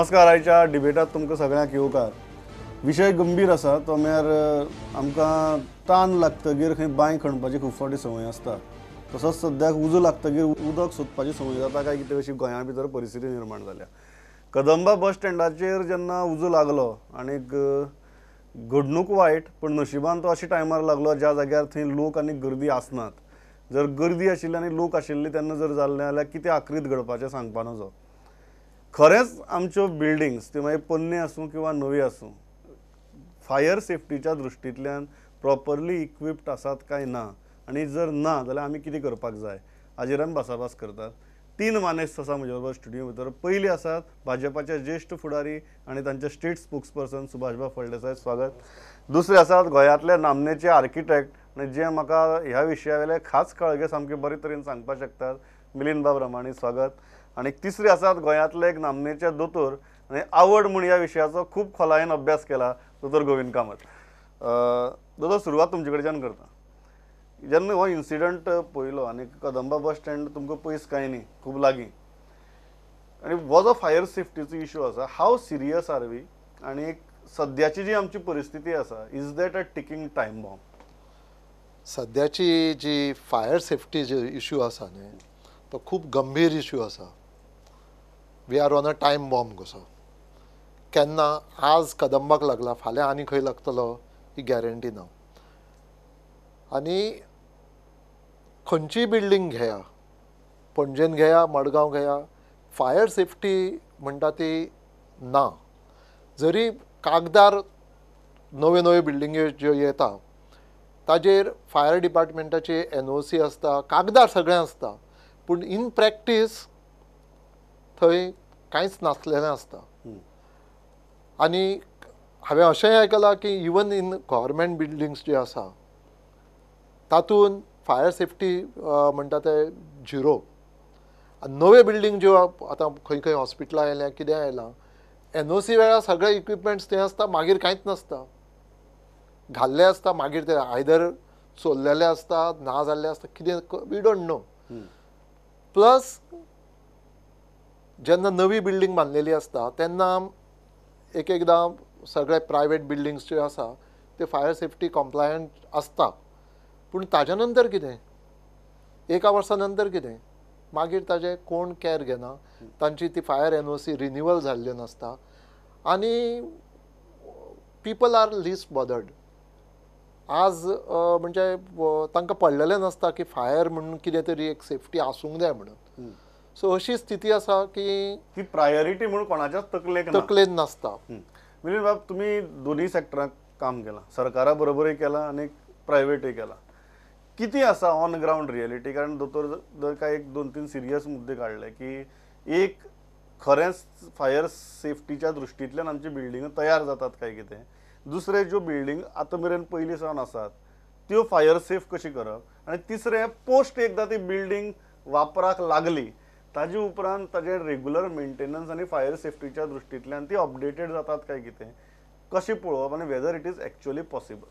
नमस्कार. आयच्या डिबेटात तुमकां सगळ्यांक येवकार. विशय गंभीर आसा तो म्हळ्यार आमकां तान लागतगीर खंय बांय खणपाची खूब फावटी संवय आसता, तसोच सद्याक उजो लागतगीर उदक सोदपाची संवय जाता काय कितें अशी गोंया भितर परिस्थिती निर्माण जाल्या. कदंबा बस स्टँडाचेर जेन्ना उजो लागलो आनी घडणूक वायट पूण नशिबान तो अशा टायमार लागलो ज्या जाग्यार थंय लोक आनी गर्दी आसनात. जर गर्दी आशिल्ली आनी लोक आशिल्ली तेन्ना जर जाल्लें जाल्यार कितें आकृत घडपाचें सांगपा नजो. खरेंच आमच्यो बिल्डिंग्स त्यो मागीर पोन्ने आसूं किंवा नवी आसूं, फायर सेफ्टीच्या दृश्टींतल्यान प्रॉपरली इक्विप्ड आसात काय ना, आनी जर ना जाल्यार आमी कितें करपाक जाय हाजेर आमी भासाभास करतात. तीन मानेस्त आसा म्हजे बरोबर स्टुडियो भितर. पयली आसात भाजपाचे ज्येश्ठ फुडारी आनी तांचे स्टेट स्पोक्सपर्सन सुभाषबाब फळदेसाय, स्वागत. दुसरे आसात गोंयांतले नामनेचे आर्किटेक्ट आनी जे म्हाका ह्या विशया वयले खास कळगे सामके बरे तरेन सांगपाक शकतात, मिलिंदबाब रमाणी, स्वागत. आनी तिसरे आसात गोंयांतले एक नामनेचे दोतोर आनी आवड म्हूण ह्या विशयाचो खूब खोलायेन अभ्यास केला, दोतोर गोविंद कामत. दोतोर, सुरवात तुमचे कडच्यान करता. जेन्ना हो इन्सिडंट पळयलो आनी कदंबा बस स्टँड तुमकां पयस कांय न्ही, खूब लागीं, आनी हो जो फायर सेफ्टीचो इशू आसा, हाव सिरियस आर we आनी सद्याची जी आमची परिस्थिती आसा, is that a ticking time bomb? सद्याची ji fire safety ji issue आसा न्ही तो खूब गंभीर इशू आसा. We are on a time bomb कसो. केन्ना आज कदंबाक लागला, फाल्यां आनी खंय लागतलो ही गॅरंटी ना. आनी खंयचीय बिल्डींग घेया, पणजेन घेया, मडगांव घेया, फायर सेफ्टी म्हणटा ती ना. जरी कागदार नव्यो नव्यो बिल्डिंग्यो ज्यो येता ताजेर फायर डिपार्टमेंटाची NOC आसता, कागदार सगळें आसता, पूण इन प्रॅक्टीस थंय कांयच नासलेलें आसता. आनी हांवें अशेंय आयकलां की इवन इन गव्हर्मेंट बिल्डिंग्स ज्यो आसा तातूंत फायर सेफ्टी म्हणटा ते झिरो. आनी नव्यो बिल्डींग ज्यो आतां खंय खंय हॉस्पिटलां आयल्या, कितें आयलां, NOC वेळार सगळे इक्विपमेंट्स थंय आसता, मागीर कांयच नासता, घाल्ले आसता, मागीर ते आयदर चोरलेले आसता, ना जाल्ले आसता, कितें we don't know. Plus जेन्ना नवी बिल्डींग बांदलेली आसता तेन्ना एक एकदां सगळे प्रायवेट बिल्डिंग्स ज्यो आसा ते फायर सेफ्टी कॉम्प्लायंट आसता, पूण ताज्या नंतर कितें, एका वर्सा नंतर कितें, मागीर ताजें कोण कॅर घेना, तांची ती फायर NOC renewal जाल्ल्यो नासता आनी पीपल are list bothered. आज म्हणजे तांकां पडलेलें नासता की फायर म्हणून कितें तरी एक सेफ्टी आसूंक जाय म्हणून. सो अशी स्थिती आसा की ती प्रायोरिटी म्हणून कोणाच्याच तकलेन नासता. मिलिंद बाब, तुमी दोनूय सेक्टरांत काम केलां, सरकारा बरोबरूय केलां आनी प्रायवेटूय केलां. कितें आसा ऑन ग्रावंड रियलिटी? कारण दोतोर जर काय एक दोन तीन सिरियस मुद्दे काडले की एक खरेंच फायर सेफ्टीच्या दृश्टींतल्यान आमची बिल्डिंग तयार जातात काय कितें, दुसरें ज्यो बिल्डींग आतां मेरेन पयलीं सावन आसात त्यो फायर सेफ कशी करप, आनी तिसरें पोस्ट एकदां ती बिल्डींग वापराक लागली ताजे उपरांत ताजें रेगुलर मेंटेनन्स आनी फायर सेफ्टीच्या दृश्टींतल्यान ती अपडेटेड जातात काय कितें, कशें पळोवप आनी whether it is actually possible?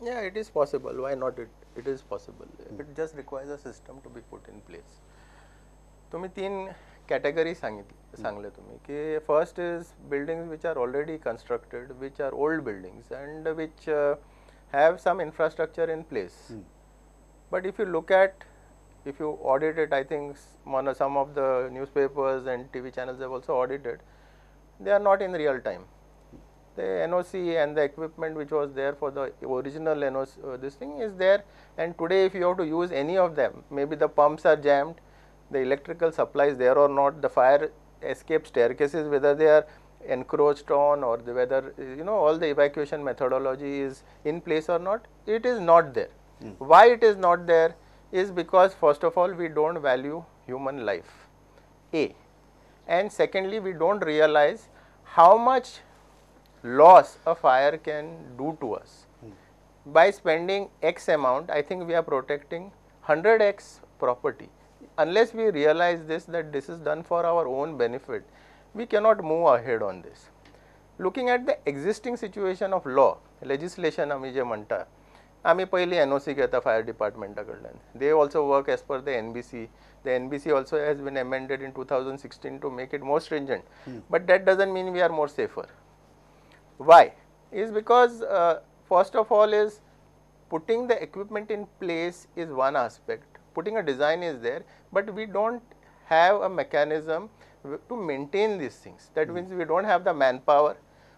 Yeah, it is possible. Why not? It is possible. It just requires a system to be put in place. तुम्ही तीन कॅटेगरी सांगले तुम्ही की first is buildings which are already constructed, which are old buildings and which have some infrastructure in place. But if you look at, if you audit it, I think some of the newspapers and TV channels have also audited, they are not in real time. The NOC and the equipment which was there for the original NOC, this thing is there, and today if you have to use any of them, maybe the pumps are jammed, the electrical supply is there or not, the fire escape staircases, whether they are encroached on or the whether, you know, all the evacuation methodology is in place or not, it is not there. Why it is not there is because first of all we don't value human life, A, and secondly we don't realize how much loss a fire can do to us. By spending X amount, I think we are protecting 100x property. Unless we realize this, that this is done for our own benefit, we cannot move ahead on this. Looking at the existing situation of law, legislation ami je manta, आमी पयलीं NOC घेता fire डिपार्टमेंटा कडल्यान. They also work as per the NBC. The NBC also has been amended in 2016 to make it more stringent, but that doesn't mean we are more safer. Why? Is because first of all is putting the equipment in place is one aspect, putting a design is there, but we don't have a mechanism to maintain these things. That means we don't have the manpower,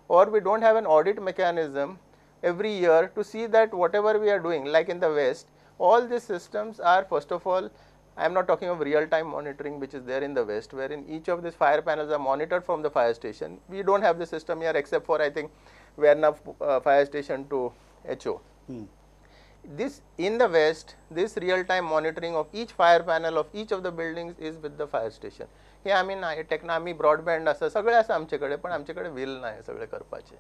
or we don't have an audit mechanism every year to see that whatever we are doing, like in the West, all these systems are, first of all, I am not talking of real time monitoring which is there in the West, wherein each of these fire panels are monitored from the fire station. We don't have the system here except for, I think, Verna fire station to HO. This in the West, this real time monitoring of each fire panel of each of the buildings is with the fire station. हे आमी ना, techno आमी broadband आसा, सगळें आसा आमचे कडेन, पण आमचे कडेन will ना हें सगळें करपाचें.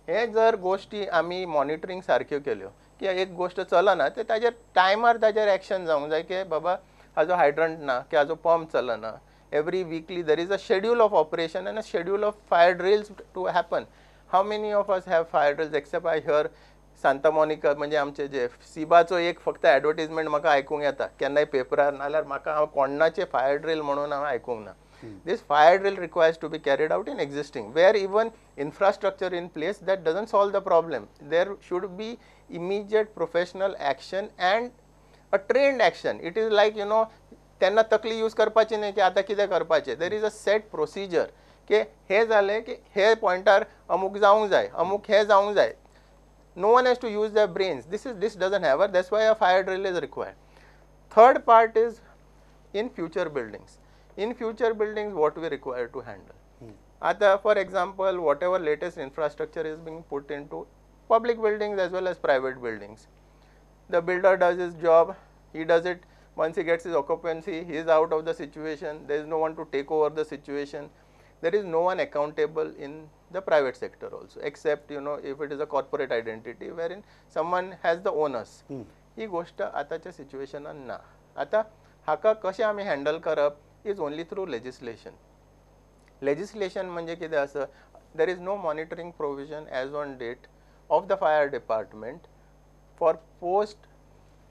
हे जर गोश्टी आमी मॉनिटरींग सारक्यो केल्यो की एक गोश्ट चलना ते ताजेर टायमार ताजेर एक्शन जावंक जाय की बाबा हाजो हायड्रंट ना, की हाजो पंप चलना. Every weekly there is a schedule of operation and a schedule of fire drills to happen. How many of us have fire drills except I hear Santa Monica, म्हणजे आमचे जे सिबाचो एक फक्त एडवर्टीजमेंट म्हाका आयकूंक येता केन्नाय पेपरार, नाल्यार म्हाका हांव कोणाचे फायर ड्रील म्हणून हांव आयकूंक ना. This fire drill requires to be carried out in existing, where even infrastructure in place, that doesn't solve the problem. There should be immediate professional action and a trained action. It is like, you know, तेन्ना तकली use करपाची न्ही की आतां कितें करपाचें. There is a set procedure की हें जालें की हे पॉयंटार अमूक जावंक जाय, अमूक हें जावंक जाय. No one has to use their brains. This doesn't happen. That's why a fire drill is required. Third part is in future buildings. In future buildings, what we require to handle. Ata, for example, whatever latest infrastructure is being put into public buildings as well as private buildings. The builder does his job, he does it. Once he gets his occupancy, he is out of the situation. There is no one to take over the situation. There is no one accountable in the private sector also, except, you know, if it is a corporate identity wherein someone has the onus. ही गोष्ट आताच्या सिच्युएशनान ना. आता हाका कशें आमी handle करप is only through legislation. Legislation म्हणजे कितें आसा, there is no monitoring provision as on date of the fire department for post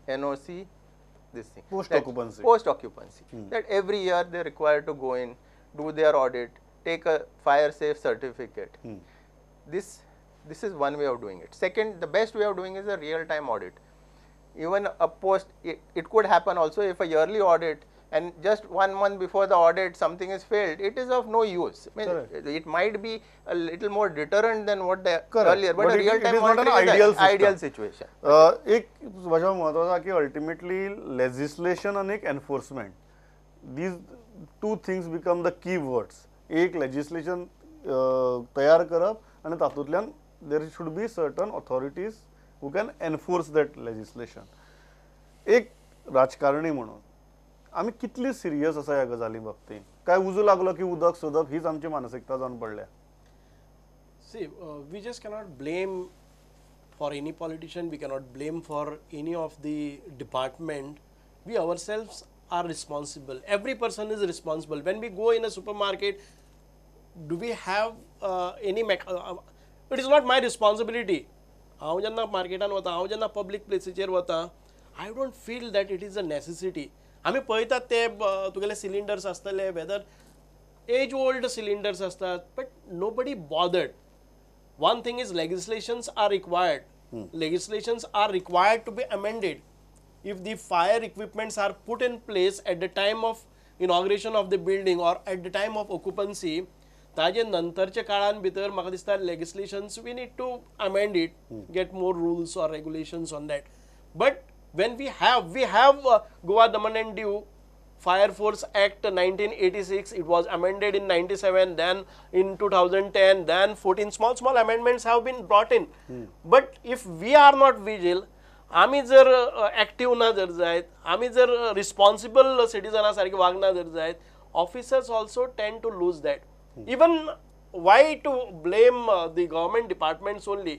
NOC this thing. Post occupancy. Post occupancy. That every year they require to go in, do their audit, take a fire safe certificate. This is one way of doing it. Second, the best way of doing is a real time audit. Even a post, it could happen also if a yearly audit and just 1 month before the audit something is failed, it is of no use. I mean, it might be a little more deterrent than what the earlier, but a real time monitoring is an ideal situation. एक माझ्या महत्वाचा की ultimately legislation आणि एक enforcement, these two things become the key words. एक legislation तयार करप आनी तातूंतल्यान there should be certain authorities who can enforce that legislation. एक राजकारणी म्हणून आमी कितली सिरियस आसा ह्या गजाली बाबतींत? काय उजो लागलो की उदक सोदप हीच आमची मानसिकता जावन पडल्या? See, we just cannot blame for any politician, we cannot blame for any of the department. We ourselves are responsible. Every person is responsible. When we go in a supermarket, do we have any it is not my responsibility. हांव जेन्ना मार्केटान वता, हांव जेन्ना public प्लेसीचेर वता, I don't feel that it is a necessity. आमी पळयतात ते तुगेले सिलिंडर्स आसतले, वेदर एज ओल्ड सिलिंडर्स आसतात, but nobody bothered. One thing is legislations are required. Legislations are required to be amended. If the fire equipments are put in place at the time of inauguration of the building or at the time of occupancy, ताजे नंतरच्या काळान भितर म्हाका दिसता legislations we need to amend it, get more rules or regulations on that. But when we have Goa Daman and Diu Fire Force Act 1986, it was amended in 97, then in 2010, then 14 small amendments have been brought in. But if we are not vigil, आमी जर active ना जर जायत, आमी जर responsible सिटीजना सारखे वागना जर जायत, officers also tend to lose that. Even why to blame the government departments only?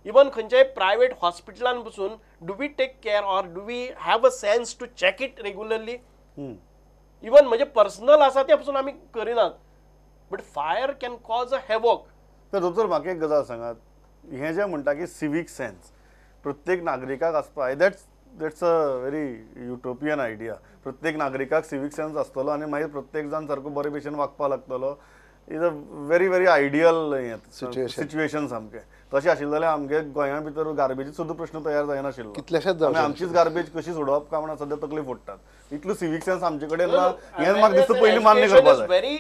Even खंयच्याय प्रायवेट हॉस्पिटलान पसून do we take care or do we have a sense to check it regularly? Even म्हणजे personal आसा ते पसून आमी करिनात, but fire can cause a havoc. तर दोतोर म्हाका एक गजाल सांगात, हें जें म्हणटा की सिवीक सेन्स, प्रत्येक नागरिकाक आसपा, that's a very utopian idea. प्रत्येक नागरिकाक सिवीक सेन्स आसतलो आनी मागीर प्रत्येक जाण सारको बरे भशेन वागपाक लागतलो, is a very very ideal situation सामकें. तशें आशिल्लें जाल्यार आमगे गोंया भितर गार्बेजीचो सुद्दां प्रश्न तयार जायनाशिल्लो. कितलेशेच आमी आमचीच गार्बेज कशी सोडोवप काय म्हणून सद्या तकली फोडटात. इतलो सिवीक सेन्स आमचे कडेन ना हें म्हाका दिसता पयलीं मान्य करपाक जाय. Very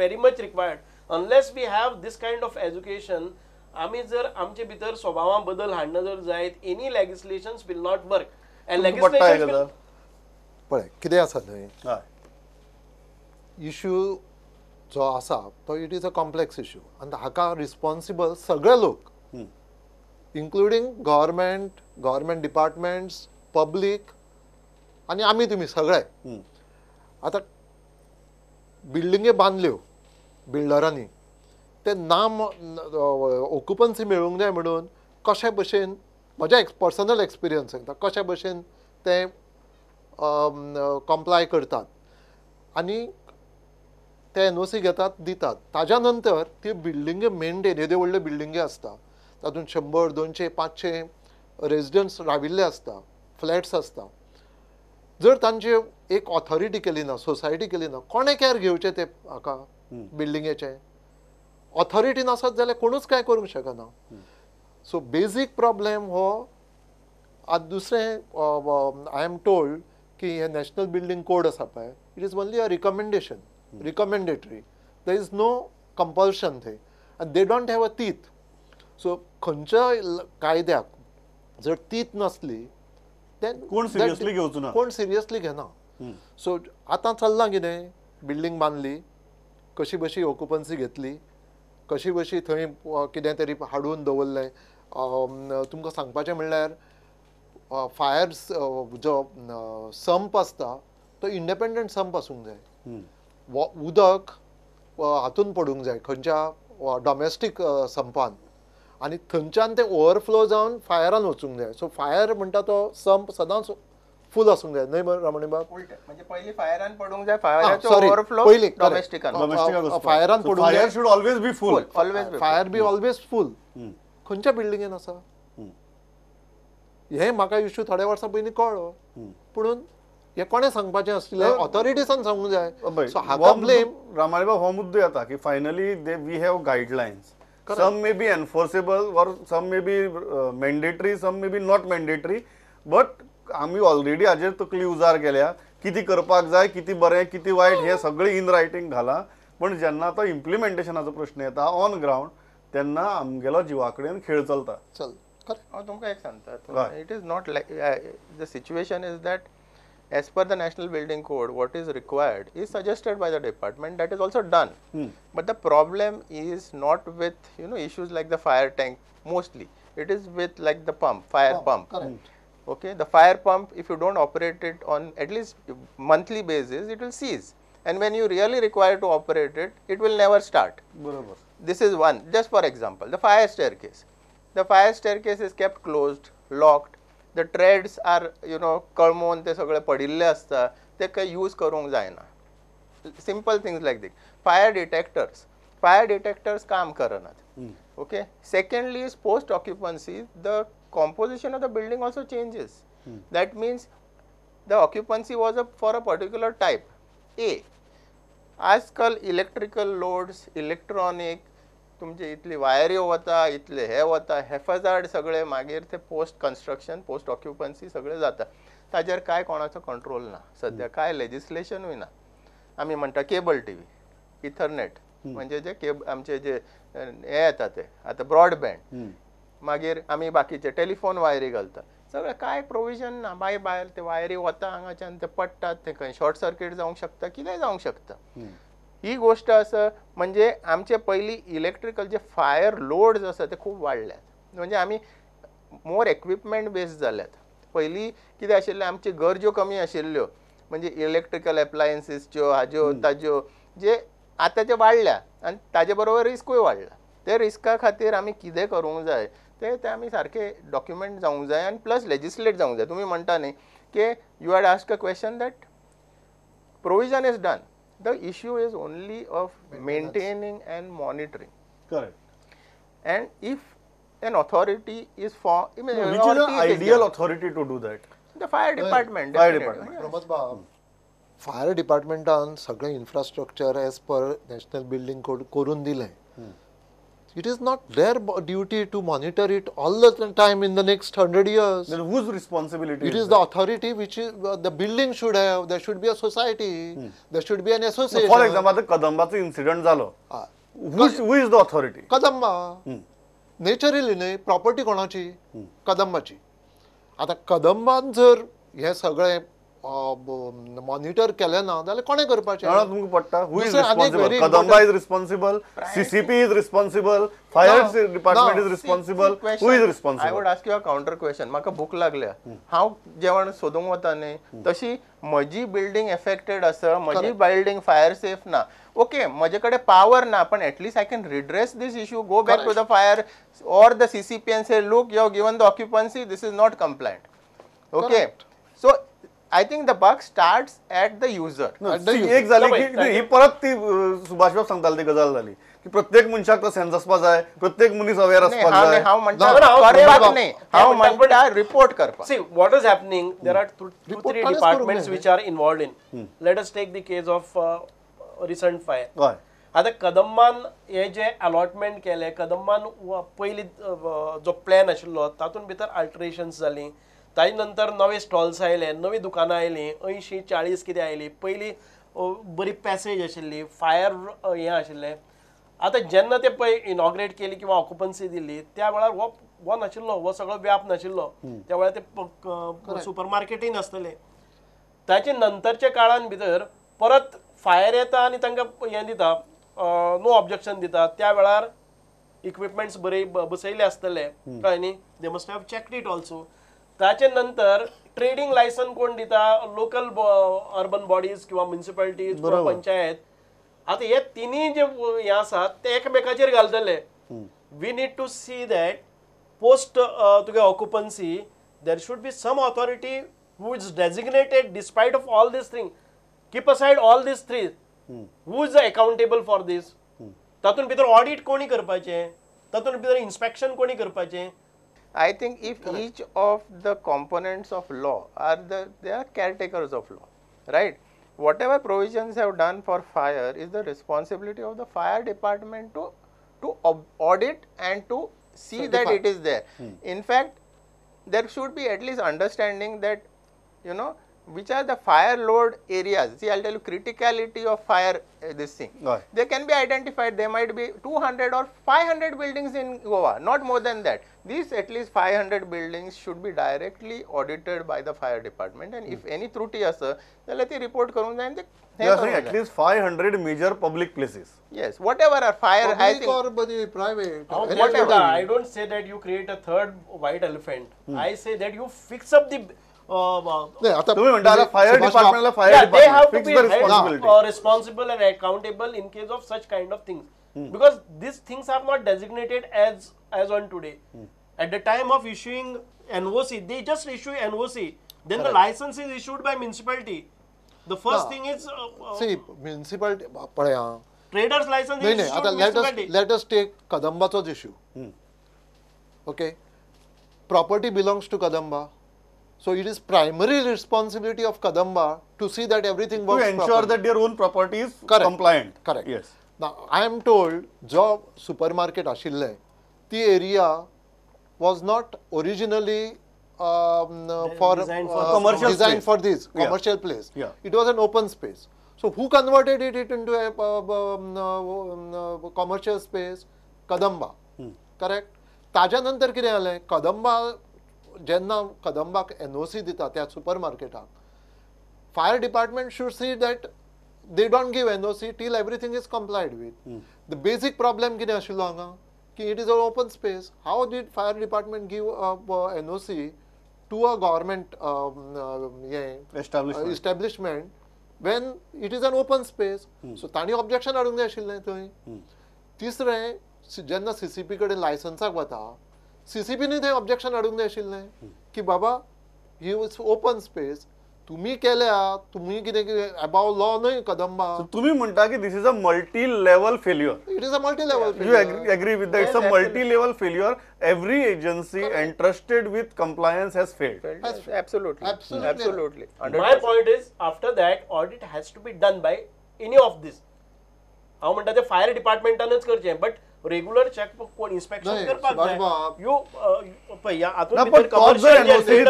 very much required. Unless we have this kind of education, आमी जर आमचे भितर स्वभावां बदल हाडना जर जायत, any legislations will not work. And legislation पळय कितें आसा न्हय, इश्यू जो आसा तो it is a complex issue आनी हाका रिस्पॉन्सिबल सगळे लोक, including government, government departments, public आनी आमी तुमी सगळे. आतां बिल्डिंगे बांदल्यो बिल्डरांनी, ते नाम ऑक्युपन्सी मेळूंक जाय म्हणून कशे भशेन, म्हज्या पर्सनल एक्सपिरियन्स सांगता, कशे भशेन ते कॉम्प्लाय करतात आनी ते एनओसी घेतात दितात. ताज्या नंतर त्यो बिल्डिंगे मेनटेन, येद्यो व्हडल्यो बिल्डिंगे आसता तातूंत 100, 200, 500 रेजिडंट्स राविल्ले आसता, फ्लॅट्स आसता. जर तांचे एक ऑथॉरिटी केली ना, सोसायटी केली ना, कोणें कॅर घेवचें ते हाका बिल्डिंगेचें? ऑथॉरिटी नासत जाल्यार कोणूच कांय करूंक शकना. सो बेजीक प्रॉब्लेम हो. आतां दुसरें, I am told की हे नॅशनल बिल्डींग कोड आसा पळय, it is only a recommendation, recommendatory, there is no compulsion थंय आनी they don't have a teeth. So खंयच्या कायद्याक जर तीत नासली then कोण सिरियसली घेवचो ना, कोण सिरियसली घेना. सो आतां चल्लां कितें, बिल्डींग बांदली, कशी बशी ऑक्युपन्सी घेतली, कशी बशी थंय कितें तरी हाडून दवरलें. तुमकां सांगपाचें म्हणल्यार फायर जो संप आसता तो इंडिपेंडंट संप आसूंक जाय. उदक हातून पडूंक जाय खंयच्या डॉमेस्टीक संपान, आनी थंयच्यान तें ओवरफ्लो जावन फायरान वचूंक जाय. सो फायर म्हणटा तो संप सदांच फूल आसूंक जाय न्हय रमणी बाब? म्हणजे पयलीं फायरान पडूंक जाय, फायराचो ओवरफ्लो डॉमेस्टिकान, फायरान पडूंक जाय. Fire should always be full, fire be always full. खंयच्या बिल्डिंगेन आसा हें म्हाका इश्यू थोड्या वर्सां पयलीं कळ्ळो, पुणून हें कोणें सांगपाचें आसलें, ऑथॉरिटीसान सांगूंक जाय. सो हाका ब्लेम रामाणी बाब हो मुद्दो येता की finally they we have guidelines, some may be enforceable or some may be mandatory, some may be not mandatory, but आमी ऑलरेडी हाजेर तकली उजार केल्या, कितें करपाक जाय, कितें बरें कितें वायट हें सगळें इन रायटींग घालां. पण जेन्ना आतां इम्प्लिमेंटेशनाचो प्रश्न येता ऑन ग्रावंड तेन्ना आमगेलो जिवा कडेन खेळ चलता. चल हांव तुमकां एक सांगता, it is not like the situation is that as per the National Building Code, what is required is suggested by the department, that is also done. But the problem is not with, you know, issues like the fire tank mostly. It is with like the pump, fire pump. Correct. Okay, the fire pump, if you don't operate it on at least monthly basis, it will cease. And when you really require to operate it, it will never start. Barobar. This is one, just for example, the fire staircase. The fire staircase is kept closed, locked. The treads are, you know, कळमोन ते सगळे पडिल्ले आसता, ते काही use करूंक जायना. Simple things like this. Fire detectors. Fire detectors काम करनात. Okay. Secondly is post occupancy, the composition of the building also changes. That means the occupancy was for a particular type A. आजकाल electrical loads, electronic, तुमचे इतली वायऱ्यो वता, इतले हे वता, हेफाजार्ड सगळे मागीर ते पोस्ट कन्स्ट्रक्शन, पोस्ट ऑक्युपन्सी सगळे जाता. ताजेर कांय कोणाचो कंट्रोल ना सद्या, कांय लेजिस्लेशनूय ना. आमी म्हणटा केबल टी व्ही, इथरनेट, म्हणजे जे केब आमचे जे हे येता ते आतां ब्रॉडबँड, मागीर आमी बाकीचे टेलिफोन वायरी घालता, सगळें कांय प्रोविजन ना. मागीर भायर ते वायरी वता हांगाच्यान, ते पडटात, ते खंय शॉर्ट सर्कीट जावंक शकता, कितेंय जावंक शकता. ही गोश्ट आसा. म्हणजे आमचे पयलीं इलेक्ट्रिकल जे फायर लोड्स आसा ते खूब वाडल्यात, म्हणजे आमी मोर एक्विपमेंट बेस्ड जाल्यात. पयलीं कितें आशिल्लें, आमच्यो गरज्यो कमी आशिल्ल्यो, म्हणजे इलेक्ट्रिकल एप्लायन्सीसच्यो, हाज्यो ताज्यो, जे आतां जे वाडल्या आनी ताजे बरोबर रिस्कूय वाडला. ते रिस्का खातीर आमी कितें करूंक जाय ते ते आमी सारके डॉक्युमेंट जावंक जाय आनी प्लस लेजिस्लेट जावंक जाय. तुमी म्हणटा न्ही की you had ask a question that provision is done. The issue is only of maintaining and monitoring. Correct. And if an authority is for which is the ideal authority to do that? The fire department. Fire department. Pramod बाब, fire डिपार्टमेंटान सगळें infrastructure as per national building code करून दिलें. It is not their duty to monitor it all the time in the next 100 years. Then whose responsibility? It is the authority which is the building should have. There should be a society. There should be an association. For example, आता कदंबाचो incident जालो, who is the authority? Kadamba. Naturally न्हय, property कोणाची? कदंबाची. आतां कदंबान जर हें सगळें monitor केलें ना जाल्यार कोणें करपाचें? तुमकां पडटा who is responsible? Kadamba is responsible, CCP is responsible, fire department is responsible, who is responsible? I would ask you a counter question. म्हाका भूक लागल्या, हांव जेवण सोदूंक वता न्ही, तशी म्हजी बिल्डींग एफेक्टेड आसा, म्हजी बिल्डींग फायर सेफ ना. ओके, म्हजे कडेन पावर ना, पण at least I can redress this issue, go back to the fire or the CCP and say look, you have given the occupancy, this is not compliant. Okay, so I think the bug starts at the user. एक जाली की ही परत ती सुभाष बाब सांगताले ती गजाल जाली की प्रत्येक मनशाक तो सेन्स आसपा जाय, प्रत्येक मनीस अवेअर आसपाक जाय. हांव म्हणटा करपाक न्ही, हांव म्हणटा रिपोर्ट करपाक. See what is happening, there are two three departments which are involved in. Let us take the case of recent fire. आतां कदंबान हे जे अलॉटमेंट केलें, कदंबान पयलीं जो प्लॅन आशिल्लो तातूंत भितर अल्टरेशन्स जालीं, ताजे नंतर नवे स्टॉल्स आयले, नवीं दुकानां आयलीं, 80 40 कितें आयली. पयलीं बरी पॅसेज आशिल्ली, फायर हें आशिल्लें. आतां जेन्ना ते पळय इनॉग्रेट केली किंवा ऑक्युपन्सी दिली त्या वेळार हो हो नाशिल्लो, हो सगळो व्याप नाशिल्लो. त्या वेळार ते सुपर मार्केटूय नासतलें. ताचे नंतरच्या काळान भितर परत फायर येता आनी तांकां हें दिता, नो ऑब्जेक्शन दिता. त्या वेळार इक्विपमेंट्स बरे बसयले आसतले, कळ्ळें न्ही? They must have checked it also. ताचे नंतर ट्रेडिंग लायसन कोण दिता? लोकल अर्बन बॉडीज किंवा म्युनिसिपालिटीज किंवा पंचायत. आतां हे तिनूय जे हे आसात ते एकमेकाचेर घालतले. We need to see that post तुगे occupancy there should be some authority who is designated despite of all this thing. Keep aside all this three, who is accountable for this? तातूंत भितर ऑडिट कोणी करपाचें, तातूंत भितर inspection कोणी करपाचें? I think if each of the components of law are they are caretakers of law, right? Whatever provisions have done for fire is the responsibility of the fire department to audit and to see that it is there. In fact, there should be at least understanding that, you know, which are the fire load areas. See, I'll tell you criticality of fire, this thing. Right. They can be identified. There might be 200 or 500 buildings in Goa, not more than that. These at least 500 buildings should be directly audited by the fire department, and if any truti asa, जाल्यार ती report करूंक जाय. And you are saying at least 500 major public places. Yes, whatever are fire, public I think, or private. Whatever. I don't say that you create a third white elephant. I say that you fix up the fire department, fire they have to fix be the responsibility. Responsible and accountable in case of such kind of things, because these things are not designated as on today. At the time of issuing NOC, they just issue NOC. Then the license is issued by municipality. The first thing is see municipality. Traders license is issued municipality. Let us take Kadambacho's issue. Okay, property belongs to Kadamba. So it is primary responsibility of Kadamba to see that everything works to ensure properly. That their own property is compliant. Correct. Yes. Now I am told, जो supermarket आशिल्ले, ती area was not originally for commercial designed space. For this commercial place. Yeah. It was an open space. So who converted it into a commercial space? Kadamba. Correct. ताज्या नंतर कितें जालें? कदंबा जेन्ना कदंबाक NOC दिता त्या सुपर मार्केटाक, fire department should see that they don't give NOC till everything is complied with. The basic problem कितें आशिल्लो हांगा की it is a open space. How did fire department give NOC to a government establishment when it is an open space? So तांणी objection हाडूंक जाय आशिल्लें थंय. तिसरें, जेन्ना सीसीपी कडेन लायसन्साक वता, सीसीपीनी थंय ऑब्जेक्शन हाडूंक जाय आशिल्लें की बाबा ही ओपन स्पेस, तुम्ही केल्या तुम्ही कितें कितें अबाव लॉ न्हय कदंबा. तुम्ही म्हणता की this is a multi level failure. It is a multi level. You agree with that? It's a multi level failure. Every agency entrusted with compliance has failed. Absolutely, absolutely. My point is after that audit has to be done by any of this. हांव म्हणटा ते fire डिपार्टमेंटानच करचें, but regular check कोण inspection करपाक जाय. You पळय हातूंत भितर कमर्शियल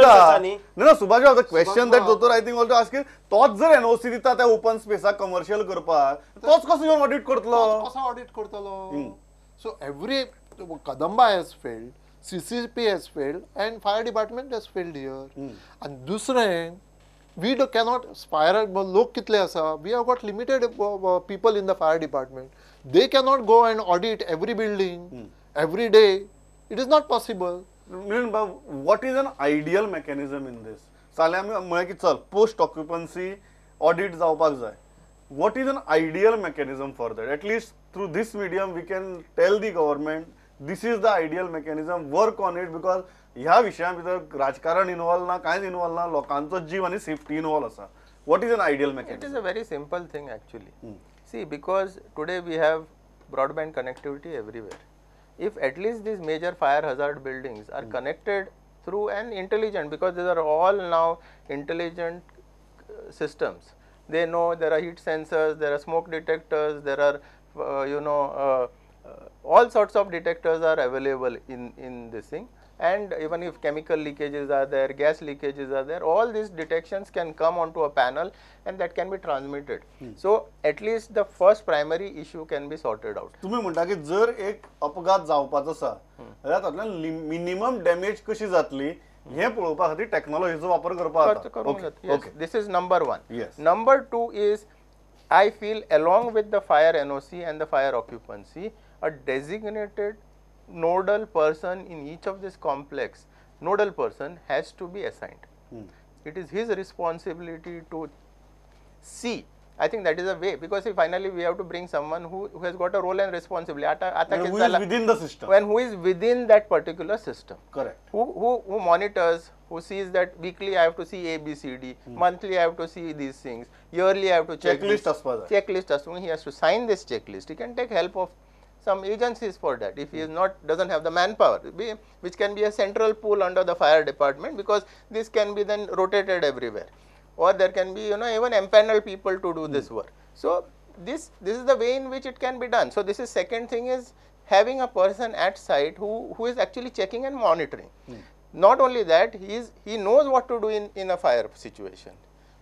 ना सुभाष बाब, क्वेश्चन that दोतोर I think also ask, तोच जर एनओसी दिता त्या ओपन स्पेसाक कमर्शियल करपाक, तोच कसो येवन ऑडिट करतलो? कसो ऑडिट करतलो? So every Kadamba has failed, CCP has failed and fire department has failed here. आनी दुसरें, we cannot fire लोक कितले आसा, we have got limited people in the fire department. They cannot go and audit every building every day. It is not possible. What is an ideal mechanism in this? जाल्यार आमी म्हळें की चल post occupancy audit जावपाक जाय. What is an ideal mechanism for that? At least through this medium we can tell the government this is the ideal mechanism, work on it. Because ह्या विशया भितर राजकारण इन्वॉल्व ना, कांयच इन्वॉल्व ना, लोकांचो जीव आनी सेफ्टी इन्वॉल्व आसा. What is an ideal mechanism? It is a very simple thing actually. See, because today we have broadband connectivity everywhere. If at least these major fire hazard buildings are connected through an intelligent, because these are all now intelligent systems. They know there are heat sensors, there are smoke detectors, there are all sorts of detectors are available in this thing. And even if chemical leakages are there, gas leakages are there, all these detections can come onto a panel and that can be transmitted. So at least the first primary issue can be sorted out. तुम्ही म्हणता की जर एक अपघात जावपाचो आसा जाल्यार तातूंतल्यान मिनिमम डॅमेज कशी जातली हे पळोवपा खातीर टॅक्नॉलॉजीचो वापर करपाक जाता. This is number one. Number two is, I feel along with the fire NOC and the fire occupancy, a designated nodal person in each of this complex, nodal person has to be assigned. It is his responsibility to see. I think that is a way, because if finally we have to bring someone who has got a role and responsibility. And who is within the system. When who is within that particular system. Correct. Who monitors, who sees that weekly I have to see A, B, C, D, monthly I have to see these things, yearly I have to check. Checklist aspa. Checklist. He has to sign this checklist. He can take help of some agencies for that if he is not, doesn't have the manpower, which can be a central pool under the fire department, because this can be then rotated everywhere, or there can be, you know, even empaneled people to do this work. So this is the way in which it can be done. So this is second thing, is having a person at site who is actually checking and monitoring. Not only that, he knows what to do in a fire situation.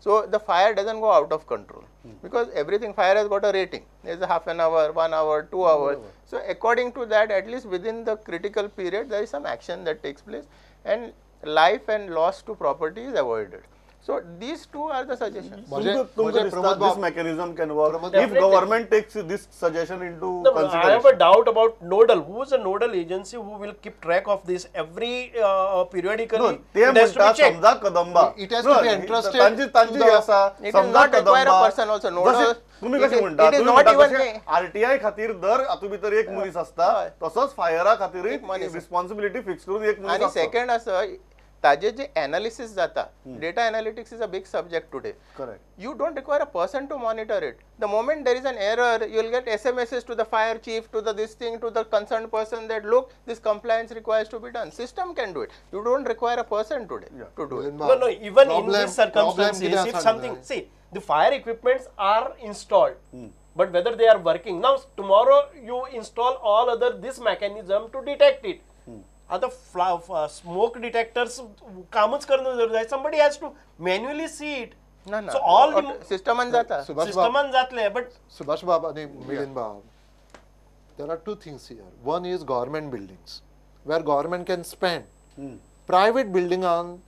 So the fire doesn't go out of control, because everything, fire has got a rating. There is a half an hour, 1 hour, 2 hours. So according to that, at least within the critical period, there is some action that takes place and life and loss to property is avoided. So these two are the suggestions. This mechanism can work if government takes this suggestion into consideration. I have a doubt about nodal. Who is a nodal agency who will keep track of this every periodically? No, it has to be checked. It has to be entrusted. It does not require a person also. Nodal. तुम्ही कशें म्हणता? It is not even RTI खातीर दर हातूंत भितर एक मनीस आसता, तसोच फायरा खातीर रिस्पॉन्सिबिलिटी फिक्स करून एक मनीस आनी आसता. सेकंड आसा, ताजे जे एनालिसिस जाता, data analytics is a big subject today. Correct. You don't require a person to monitor it. The moment there is an error, you will get SMSs to the fire chief, to the this thing, to the concerned person that look, this compliance requires to be done. System can do it. You don't require a person today to do it. No, no, even in these circumstances, if something, see, the fire equipments are installed, but whether they are working. Now, tomorrow you install all other this mechanism to detect it. आता smoke detectors कामच करना जरूर जाय, somebody has to manually see it. ना ना, so all the सिस्टमान जाता, सिस्टमान जातले. But Subhash बाब आनी मिलिंद बाब, there are two things here. One is government buildings where government can spend. Private बिल्डिंगान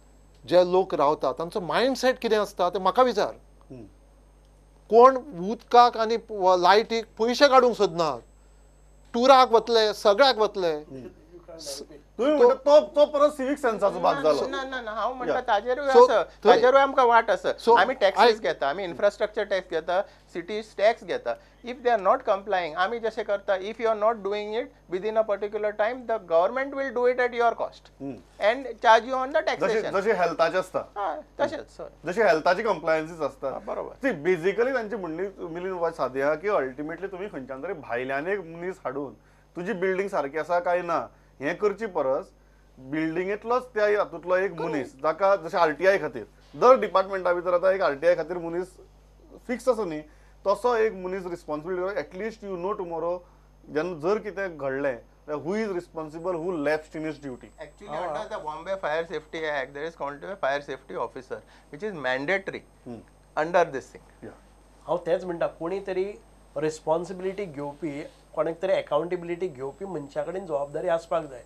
जे लोक रावता तांचो मायंडसेट कितें आसता तें म्हाका विचार. कोण उदकाक आनी लायटीक पयशे काडूंक सोदनात, टुराक वतले, सगळ्याक वतले. तुम्ही तो तो परत सिविक सेन्साचो भाग जालो. ना ना ना, हांव म्हणटा ताजेरूय आसा, ताजेरूय आमकां वाट आसा. आमी टॅक्सीस घेता, आमी इन्फ्रास्ट्रक्चर टॅक्स घेता, सिटीज टॅक्स घेता. If they are not complying, आमी जशें करता, if you are not doing it within a particular time, the government will do it at your cost and charge you on the taxation. जशें हेल्थाचें आसता तशेंच, जशें हेल्थाची कंप्लायन्सीस आसता. बरोबर. ती बेजिकली तांची म्हणणी मिलिंद सादी आहा की अल्टिमेटली तुमी खंयच्यान तरी भायल्यान एक मनीस हाडून तुजी बिल्डींग सारकी आसा काय ना हें करची परस बिल्डिंगेंतलोच त्या हातूंतलो एक मनीस जाका जशें आरटीआय खातीर दर डिपार्टमेंटा भितर आतां एक आरटीआय खातीर मनीस फिक्स आसा न्ही, तसो एक मनीस responsibility at least you know tomorrow जेन्ना जर कितें घडलें who is responsible, who lapsed in his duty. Actually under the Bombay fire safety act there is called a fire safety officer which is mandatory under this thing. हांव तेंच म्हणटा, कोणी तरी responsibility घेवपी, कोणाक तरी अकाउंटेबिलिटी घेवपी मनशा कडेन जबाबदारी आसपाक जाय.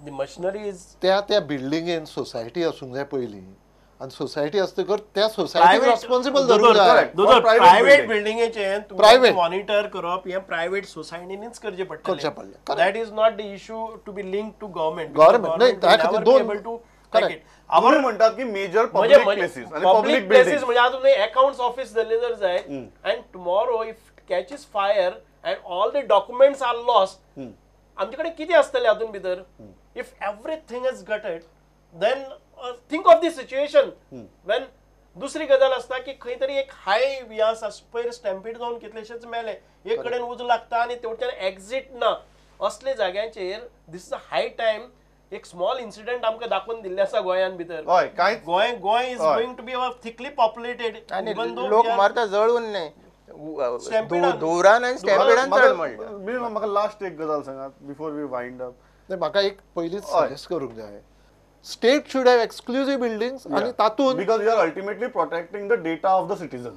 दी मशिनरी is त्या त्या बिल्डिंगेन सोसायटी आसूंक जाय पयलीं, आनी सोसायटी आसतकर त्या सोसायटी रिस्पॉन्सिबल धरूंक जाय. प्रायव्हेट बिल्डिंगेचें प्रायव्हेट मॉनिटर करप हें प्रायव्हेट सोसायटीनीच करचें पडटलें. That is not the issue to be link to government. Government न्हय, त्या खातीर दोन आमी म्हणटात की मेजर पब्लिक प्लेसीस आनी पब्लिक प्लेसीस म्हणजे आतां तुमी अकाउंट्स ऑफिस धरलें जर जाय and tomorrow if catches fire and all the documents are lost, आमचे कडेन कितें आसतलें हातूंत भितर? If everything is gutted then think of the situation when दुसरी गजाल आसता की खंय तरी एक हाय वियास पयर स्टॅम्पीड जावन कितलेशेच मेले, एक कडेन उजो लागता आनी तेवटेन एक्झीट ना, असले जाग्यांचेर this is a high time. एक स्मॉल इन्सिडेंट आमकां दाखोवन दिल्लें आसा गोंयान भितर. Goa Goa is going to be thickly populated आनी लोक मरता जळून न्हय, धुवरान आनी स्टॅम्पिडान चड म्हणटा. म्हाका लास्ट एक गजाल सांगात बिफोर we wind up. म्हाका एक पयलींच सजेस्ट करूंक जाय, state should have exclusive buildings आनी तातूंत because you are ultimately protecting the data of the citizen.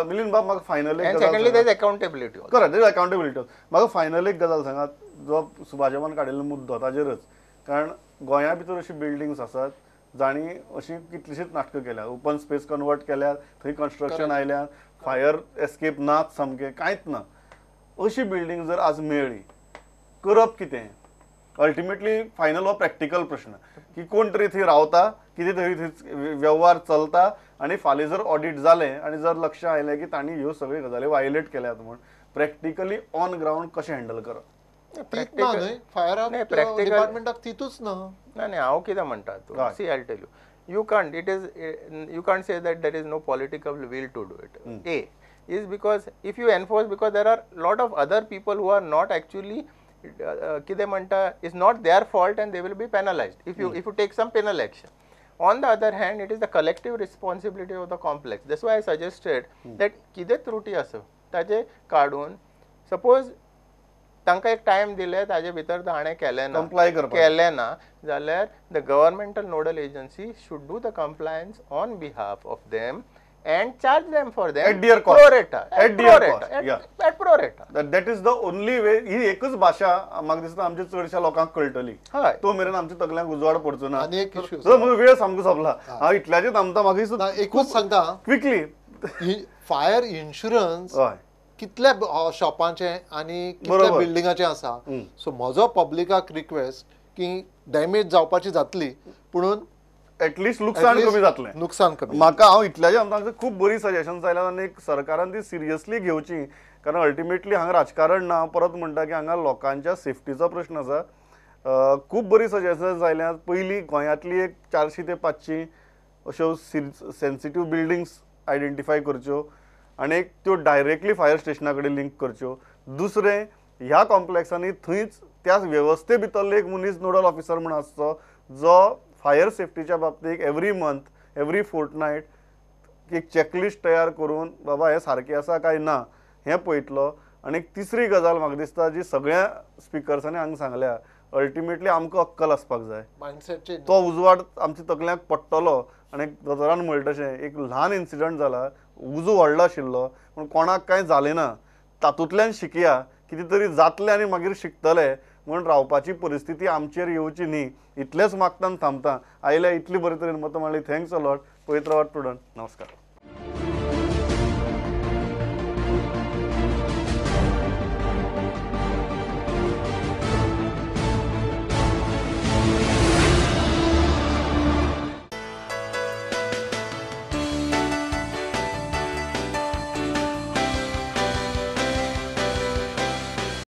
Milind बाब, म्हाका फायनल एक गजाल, secondly there is accountability. Correct, there is accountability. म्हाका फायनल एक गजाल सांगात, जो सुभाषबाबान काडिल्लो मुद्दो ताजेरच, कारण गोंया भितर अशी बिल्डिंग्स आसात जांणी अशी कितलीशींच नाटकां केल्या, ओपन स्पेस कन्वर्ट केल्यात, थंय कन्स्ट्रक्शन आयल्यात, फायर एस्केप नाच सामकें कांयच ना. अशी बिल्डींग जर आज मेळ्ळी करप कितें? अल्टिमेटली फायनल हो प्रॅक्टिकल प्रश्न की कोण तरी थंय रावता, कितें तरी थंय वेव्हार चलता आनी फाल्यां जर ऑडिट जालें आनी जर लक्ष आयलें की तांणी ह्यो सगळ्यो गजाली वायलेट केल्यात म्हूण प्रॅक्टिकली ऑन ग्रावंड कशें हँडल करप? डिपार्टमेंटाक तितूच ना. ना हांव कितें म्हणटा, see I tell you, you can't, it is, you can't say that there is no political will to do it. A is because if you enforce, because there are lot of other people who are not actually कितें म्हणटा, is not their fault and they will be penalised if you if you take some penal action. On the other hand, it is the collective responsibility of the complex. That's why I suggested that कितें त्रुटी आसा ताजे काडून suppose तांकां एक time दिले ताजे भितर ताणें केलें ना, केलें ना जाल्यार the governmental nodal agency should do the compliance on behalf of them and charge them for them at their cost, pro rata, at their cost, at pro rata. That is the only way. ही एकच भाशा म्हाका दिसता आमच्या चडशा लोकांक कळटली. तो मेरेन आमच्या तकल्यांक उजवाड पडचो ना. आनी एक इश्यू, म्हजो वेळ सामको सोंपला, हांव इतल्याचेर थांबता. म्हाका दिसता एकूच सांगता क्विकली, फायर इन्शुरन्स कितल्या शॉपांचे आनी कितल्या बिल्डिंगाचे आसा. सो म्हजो पब्लिकाक रिक्वेस्ट की डॅमेज जावपाची जातली पुणून एटलिस्ट लुकसाण कमी जातलें, नुकसान कमी. म्हाका हांव इतल्याचें आमकां खूब बरी सजेशन्स आयल्यात आनी सरकारान ती सिरियसली घेवची, कारण अल्टिमेटली हांगा राजकारण ना. परत म्हणटा की हांगा लोकांच्या सेफ्टीचो प्रश्न आसा. खूब बरी सजेशन्स आयल्यात. पयलीं गोंयांतली एक 400 ते 500 अश्यो सेन्सिटीव बिल्डिंग्स आयडेंटिफाय करच्यो आनी एक त्यो डायरेक्टली फायर स्टेशना कडेन लिंक करच्यो. दुसरें, ह्या कॉम्प्लेक्सांनी थंयच त्या वेवस्थे भितरलो एक मनीस नोडल ऑफिसर म्हूण आसचो जो फायर सेफ्टीच्या बाबतीत एवरी मंथ एवरी फोर्टनायट एक चॅकलिस्ट तयार करून बाबा हें सारकें आसा काय ना हें पळयतलो. आनी तिसरी गजाल म्हाका दिसता जी सगळ्या स्पिकर्सांनी हांगा सांगल्या, अल्टिमेटली आमकां अक्कल आसपाक जाय, तो उजवाड आमच्या तकल्यांक पडटलो. आनी दोतोरान म्हणलें तशें एक ल्हान इन्सिडंट जाला, उजो व्हडलो आशिल्लो पूण कोणाक कांय जालें ना, तातूंतल्यान शिकया, कितें तरी जातलें आनी मागीर शिकतले म्हूण रावपाची परिस्थिती आमचेर येवची न्ही इतलेंच मागता आनी थांबता. आयल्या इतली बरे तरेन मतां मांडली, thanks a lot. पळयत रावात प्रुडंट. नमस्कार.